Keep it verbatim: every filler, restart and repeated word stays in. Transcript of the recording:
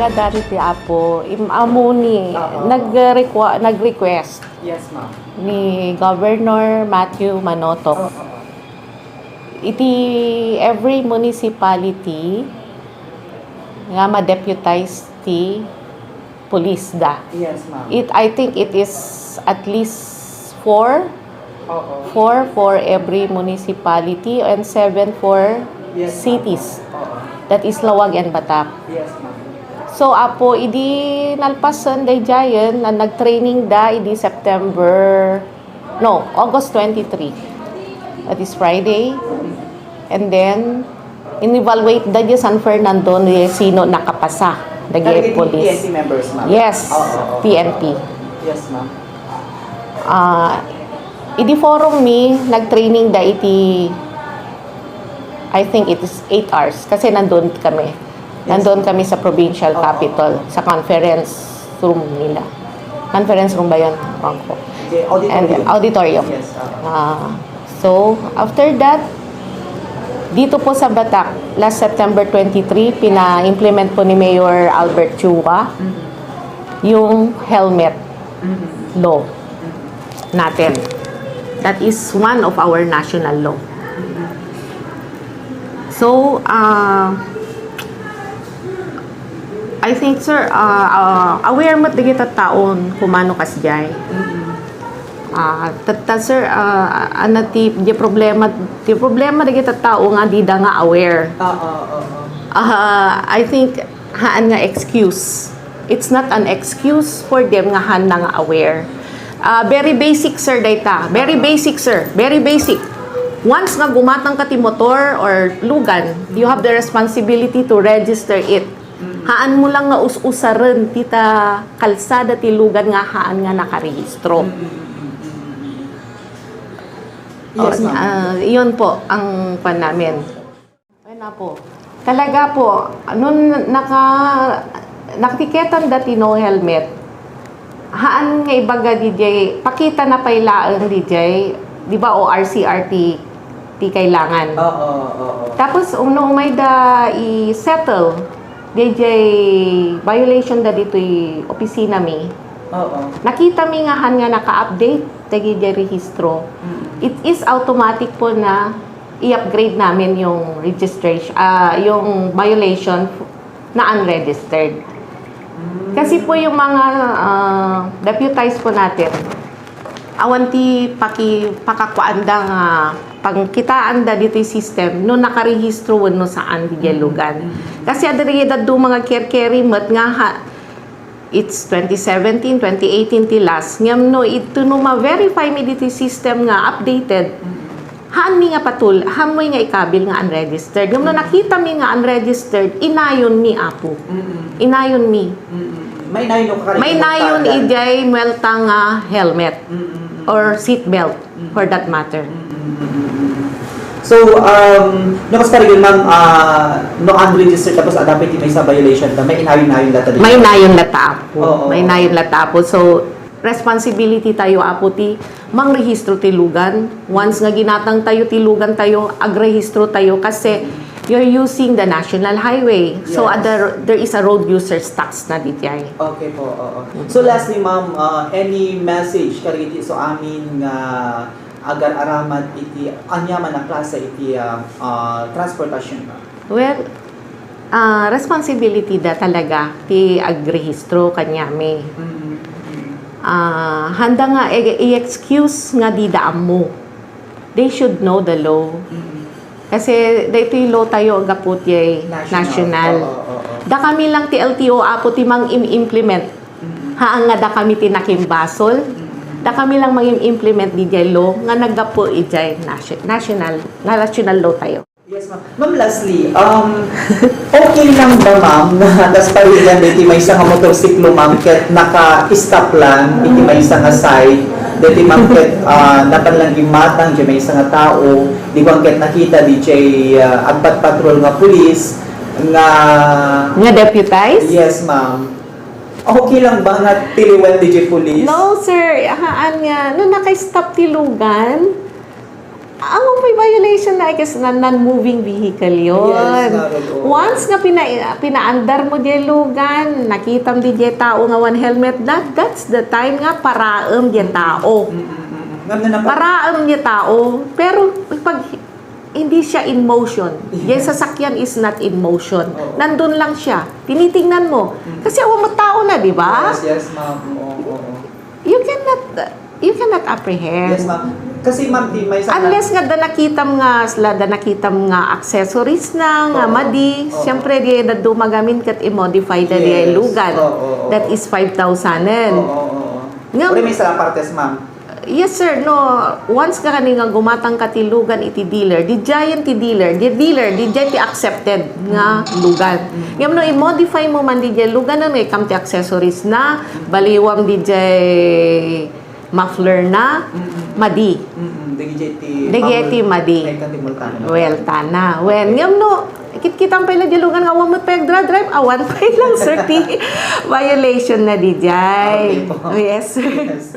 Solidarity, Apo, im-, amo ni, Oo. nag-requa-, nag-request Yes, ma'am. ni Governor Matthew Manotoc. Oo. Iti every municipality nga ma-deputize ti police da. Yes, ma'am. It, I think it is at least four, Oo. four for every municipality and seven for Yes, ma'am. cities. Oo. That is Laoag and Batac. Yes, ma'am. So, Apo, idi nalpasen daydiayen, na nag-training da idi September, no, August twenty-three. That is Friday. And then, in-evaluate da di San Fernando ni sino nakapasa, dagiti Targeting police. P N P members, ma'am? Yes, Oo, oo, oo. P N P. Yes, ma'am. Ah, idi forum mi, nag-training da iti, I think it is eight hours kasi nandun kami. Yes. Nandun kami sa provincial Oo. capitol, sa conference room nila. Conference room ba yun? Ewan ko. Hindi, auditorium. And auditorium. Yes, oo. Ah, so, after that, dito po sa Batac, last September twenty-three, pina-implement po ni Mayor Albert Chua Mhm. yung helmet Mhm. law Mhm. natin. That is one of our national law. Mhm. So, ah, I think, sir, ah, ah, aware met dagiti taon kumano kasdiay. Mm-mm. Ah, tatta, sir, ah, ano ti, ti problema, ti problema dagiti tao nga dida nga aware. Oo, oo. Ah, I think, haan nga excuse. It's not an excuse for them nga haanna nga aware. Ah, very basic, sir, dayta. Very basic, sir. Very basic. Once nga gumatang ka ti motor or lugan, you have the responsibility to register it. Mm. Haan mo lang nga us-usaren ti ta kalsada ti lugan nga haan nga nakarehistro. Mm, mm, mm, mm, mm. Yes, ma'am. Ah, yun po ang kwan namin. Ayun na po. Talaga po, nung naka-, nakatiketan da ti no helmet, haan nga ibaga D J, pakita na pay laeng D J, di ba, o R C R ti, ti kailangan. Oo, oo. Tapos, um, no umay da i-settle, D J violation da ditoy opisina mi. Oo. Nakita mi nga han nga naka-update dagiti rehistro. Mm. It is automatic po na i-upgrade namin yung registration, ah, yung violation na unregistered. Mm. Kasi po yung mga, ah, deputized po natin, awan ti paki-, pakakuaanda nga pangkitaanda ditoy system no nakarehistro wenno saan ti Mm. lugan. Mm. Kasi adda dagiti adu nga kerkeri met nga ha, it's twenty seventeen, twenty eighteen ti last. Ngem no ito no ma-verify mi ditoy system nga updated, Mm. haan mi nga patul-, haan mo nga ikabil nga unregistered. Ngem no Mm. nakita mi nga unregistered, inayon mi, Apo. Mm. Inayon mi. Mm. Mainayon no kakari Mainayon kumporta idiay muelta nga helmet Mm, mm, mm. or seat belt, Mm. for that matter. Mm, mm, mm, mm, mm. So, um, no, kas parigil, ma'am, ah, no unregistered tapos adda pay ti maysa violation da, mainayon-nayon latta di? Mainayon latta, Apo. Oo. Mainayon latta, Apo. So, responsibility tayo, Apo, ti mangrehistro ti lugan. Once nga ginatang tayo ti lugan tayo, agrehistro tayo kasi you're using the national highway. So, Yes. other, there is a road users tax na di jay. Okay po, oo. So, lastly, ma'am, uh, any message kadagiti so amin nga agar-aramat iti aniaman a klase iti, uh, uh, transportasyon, ma'am? Well, ah, responsibility da talaga ti agrehistro kaniami. Mm, mm. Ah, haanda nga i-, i-excuse nga dida ammo. They should know the law. Mm. Kasi daytoy law tayo, gapu ti National. national. Oo, oo, oo. Dakami lang ti L T O, Apo, ti mang-im-implement. Mm. Haan nga dakami ti nakimbasol. Mm. Dakami lang mang-im-implement di jay law nga naggapu ijay nation-, national, na national law tayo. Yes, ma'am. Ma'am, lastly, um, okay lang ba, ma'am, na tas parigan diti maysa nga motorsiklo, ma'am, ket naka-stop lang iti maysa nga side, diti, ma'am, ket, ah, napan lang immatang di maysa nga tao, di ko ket nakita di jay, ah, agpatpatrol nga pulis nga Nga deputized? Yes, ma'am. Okay lang ba nga tiliwen di jay pulis? No, sir. Haan nga, no naka-stop ti lugan, Ang may violation na kasi na non-moving vehicle yon. Yes, nga, oo. Once nga pina, pinaandar mo diay lugan, nakitam diay tao nga one helmet, that, that's the time nga paraem diay tao. Mm, mm, mm, mm. Ngam na napa- Paraem diay tao. Pero pag hindi siya in motion, diay Yes. sasakyan is not in motion. Oo. Nandun lang siya. Tinitingnan mo. Mm. Kasi awan mo tao na, di ba? Yes, yes, ma'am. Oo, oo. You cannot, you cannot apprehend. Yes, ma'am. Kasi, ma'am, di may sa- Unless nga da nakitam nga, sila da nakitam nga accessories na, nga Oo. madi, Oo. siyempre di da dumagamin ket i-modify da di Yes. lugan. Oo, oo, oo. That is five thousand. Oo, oo, oo. Nga- Wala may sa partes, ma'am. Yes, sir. No, once ka kani nga gumatang ka ti lugan iti dealer, di giant ti dealer. Di dealer, di giant ti accepted nga lugan. Ngem no, i-modify mo man di giant lugan, no, ikam ti accessories na, baliwam di giant muffler na, Mm-mm. madi. Mm-mm. Dagiti ti Dagiti madi. Ay, kan ti multa na. Well, tana. Well, ngem no, kit-kitam pay la di lugan nga awan met pay agdra-drive, awan pay lang, sir, ti violation na di jay. Okay po. Yes, sir. Yes.